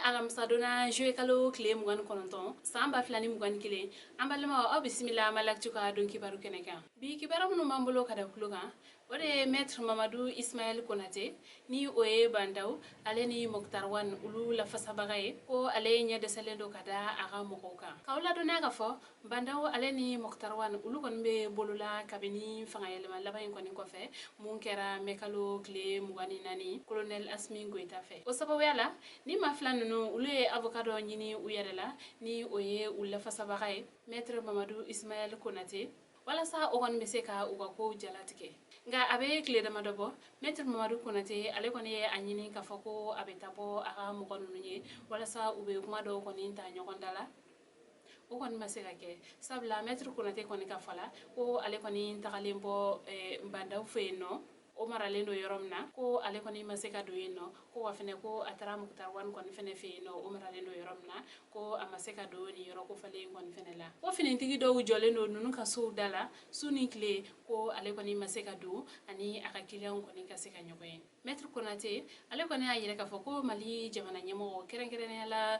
Alamisadon na, juillet kalo tile 29, san 2021, an balimaw, aw bisimila Mali Actu ka don kibaru kɛnɛ kan. Bi kibaru minnu b'an bolo ka da tulo kan, o de ye Maître Mamadu Ismaël Konate, ni o ye Bah N'Daw ale ni Moctar Ouane olu lafasabaga ye, ko ale ɲɛ dɛsɛlen don ka da a ka mɔgɔw kan. K'aw ladɔnniya ka fɔ Bah N'Daw ale ni Moctar Ouane olu kɔni bɛ bolola kabini fanga yɛlɛma laban in kɔni kɔfɛ, mun kɛra mɛkalo tile 24, colonel Assimi Goïta fɛ. O sababuya la, ni maa fila ninnu olu ye avocat dɔ ɲini u yɛrɛ la, ni o ye u lafasabaga ye, Maître Mamadu Ismaël Konate, walasa o kɔni bɛ se ka u ka kow jalatigɛ. Nka a bɛ tile damadɔ bɔ, Maître Mamadu Konate ale kɔni ye a ɲini k'a fɔ ko a bɛ taa bɔ a ka mɔgɔ ninnu ye, walasa u bɛ kuma dɔw kɔni ta ɲɔgɔn da la. O kɔni ma se ka kɛ, sabula Maître Konate kɔni ka fɔ la ko ale kɔni tagalen bɔ Bah N'Daw fɛ yen nɔ, o maralen don yɔrɔ min na, ko ale kɔni ma se ka don yen nɔ, ko wa fɛnɛ ko a taara Moctar Ouane kɔni fɛnɛ fɛ yen nɔ, o maralen don yɔrɔ min na, ko a ma se ka don nin yɔrɔ kofɔlen kɔni fɛnɛ la, ko finitigi dɔw jɔlen don ninnu ka sow da la su ni tile, ko ale kɔni ma se ka don ani a ka kiliyanw kɔni ka se ka ɲɔgɔn ye. Maître Konate ale kɔni y'a yira k'a fɔ ko Mali jamana ɲɛmɔgɔ, kɛrɛnkɛrɛnnenya la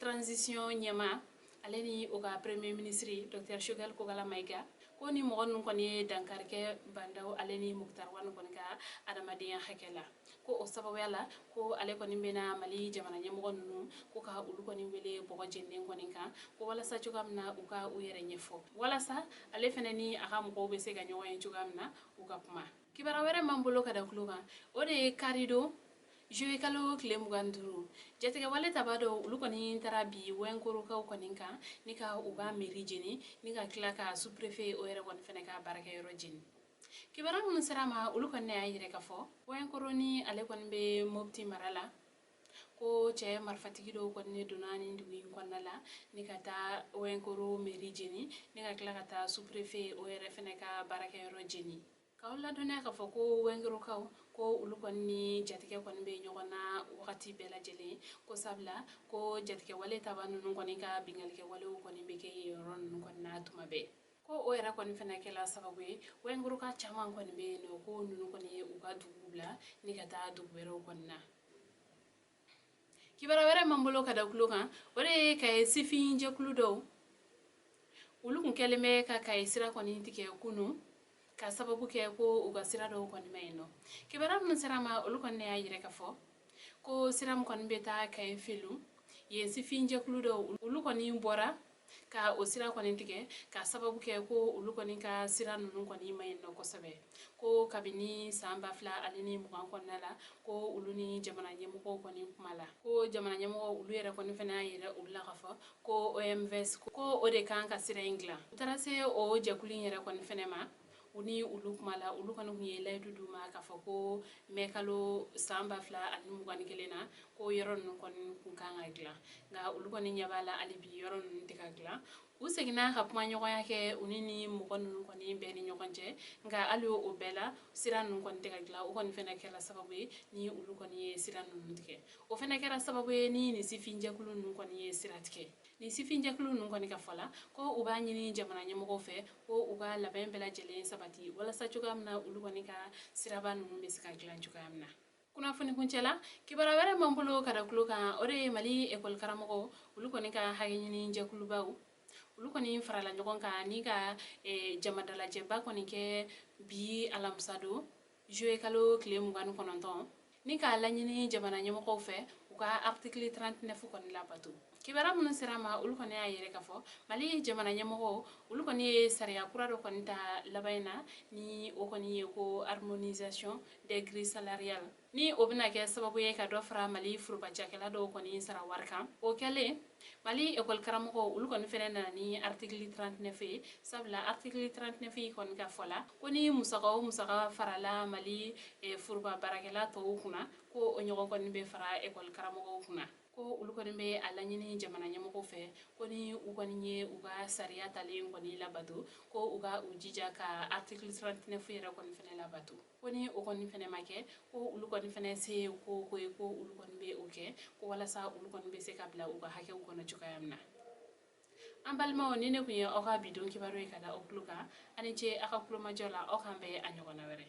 transition ɲɛma, ale ni o ka premier ministre Dr Choguel Kokalla Maïga, ko ni mɔgɔ ninnu kɔni ye dankari kɛ Bah N'Daw ale ni Moctar Ouane kɔni ka adamadenya hakɛ la, ko o sababuya la, ko ale kɔni bɛna Mali jamana ɲɛmɔgɔ ninnu ko ka olu kɔni wele bɔgɔ jeninen kɔni kan, ko walasa cogoya min na u ka u yɛrɛ ɲɛfɔ, walasa ale fɛnɛ ni a ka mɔgɔw bɛ se ka ɲɔgɔn ye cogoya min na, u ka kuma. Kibaruya wɛrɛ m'an bolo ka da tulo kan, o de ye karidon, juillet kalo tile 25, jatigɛwale taba dɔw olu kɔni taara bi Wɛnkorokaw kɔni kan ni ka u ka mairie jeni, ni ka tila ka sous-préfet o yɛrɛ kɔni fɛnɛ ka baarakɛyɔrɔ jeni. Kibaruya minnu sera ma, olu kɔni y'a yira k'a fɔ Wɛnkoro ni ale kɔni bɛ Mopti mara la, ko cɛ marifatigi dɔw kɔni donna ni dugu in kɔnɔna la ni ka taa Wɛnkoro mairie jeni, ni ka tila ka taa sous-préfet o yɛrɛ fɛnɛ ka baarakɛyɔrɔ jeni. K'aw ladɔnniya k'a fɔ ko Wɛnkorokaw, ko olu kɔni ni jatigɛ kɔni bɛ ɲɔgɔn na wagati bɛɛ lajɛlen, ko sabula ko jatigɛwale taba ninnu kɔni ka bingalikɛwalew kɔni bɛ kɛ yen yɔrɔ ninnu kɔni na tuma bɛɛ, ko o yɛrɛ kɔni fɛnɛ kɛla sababu ye Wɛnkoroka caman kɔni bɛ yen nɔ, ko ninnu kɔni ye u ka dugu bila ni ka taa dugu wɛrɛw kɔni na. Kibaruya wɛrɛ m'an bolo ka da tulo kan, o de ye Kaye sifin jɛkulu dɔw olu kun kɛlen bɛ ka Kaye sira kɔni tigɛ kunun, ka sababu kɛ ko u ka sira dɔw kɔni ma yen nɔ. Kibaruya minnu sera ma, olu kɔni y'a yira k'a fɔ ko sira min kɔni bɛ taa Kaye Felu yen, sifin jɛkulu dɔw olu kɔni bɔra ka o sira kɔni tigɛ, ka sababu kɛ ko olu kɔni ka sira ninnu kɔni ma yen nɔ kosɛbɛ, ko kabini san 2020 kɔnɔna la, ko olu ni jamana ɲɛmɔgɔw kɔni kuma la, ko jamana ɲɛmɔgɔw olu yɛrɛ kɔni fana y'a yira olu la k'a fɔ ko OMVS ko o de kan ka sira in dilan. U taara se o jɛkulu in yɛrɛ kɔni fɛnɛ ma, u ni olu kuma la, olu kɔni tun ye layidu d'u ma k'a fɔ ko mɛ kalo san 2021 na, ko yɔrɔ ninnu kɔni kun kan ka dilan. Nka olu kɔni ɲɛ b'a la hali bi yɔrɔ ninnu tɛ ka dilan. U seginna ka kuma ɲɔgɔnya kɛ u ni mɔgɔ ninnu kɔni bɛɛ ni ɲɔgɔn cɛ, nka hali o bɛɛ la sira ninnu kɔni tɛ ka dilan. O kɔni fɛnɛ kɛra sababu ye ni olu kɔni ye sira ninnu tigɛ. O fɛnɛ kɛra sababu ye ni nin sifin jɛkulu ninnu kɔni ye sira tigɛ. Nin sifin jɛkulu ninnu kɔni ka fɔ la, ko u b'a ɲini jamana ɲɛmɔgɔw fɛ ko u ka labɛn bɛɛ lajɛlen sabati, walasa cogoya min na olu kɔni ka siraba ninnu bɛ se ka dilan cogoya min na. Kunnafoni kuncɛ la, kibaruya wɛrɛ m'an bolo ka da tulo kan, o de ye Mali ekɔli karamɔgɔw olu kɔni ka hakɛ ɲini jɛkulubaw olu kɔni farala ɲɔgɔn kan ni ka jamadalajɛba kɔni kɛ bi alamisa don, juillet kalo tile 29, ni k'a laɲini jamana ɲɛmɔgɔw fɛ u ka article 39 kɔni labato. Kibaruya minnu sera ma, olu kɔni y'a yɛrɛ k'a fɔ Mali jamana ɲɛmɔgɔw olu kɔni ye sariya kura dɔ kɔni ta laban in na, ni o kɔni ye ko harmonisation des grilles salariales, ni o bɛna kɛ sababu ye ka dɔ fara Mali foroba cakɛla dɔw kɔni sara wari kan. O kɛlen, Mali ekɔli karamɔgɔw olu kɔni fɛnɛ nana ni article 39 ye, sabula article 39 kɔni ka fɔ la ko ni musaka o musaka farala Mali foroba baarakɛla tɔw kunna, ko o ɲɔgɔn kɔni bɛ fara ekɔli karamɔgɔw kunna, ko olu kɔni bɛ a laɲini jamana ɲɛmɔgɔw fɛ ko ni u kɔni ye u ka sariya talen kɔni labato, ko u ka u jija ka article 39 yɛrɛ kɔni fɛnɛ labato, ko ni o kɔni fɛnɛ ma kɛ, ko olu kɔni fɛnɛ se ko ko ye ko olu kɔni bɛ o kɛ, ko walasa olu kɔni bɛ se ka bila u ka hakɛw kɔnɔ cogoya min na. An balimaw, ni ne kun ye aw ka bi don kibaru ye ka da aw tulo kan, ani ce aw ka kulomajɔ la. Aw k'an bɛn a ɲɔgɔnna wɛrɛ.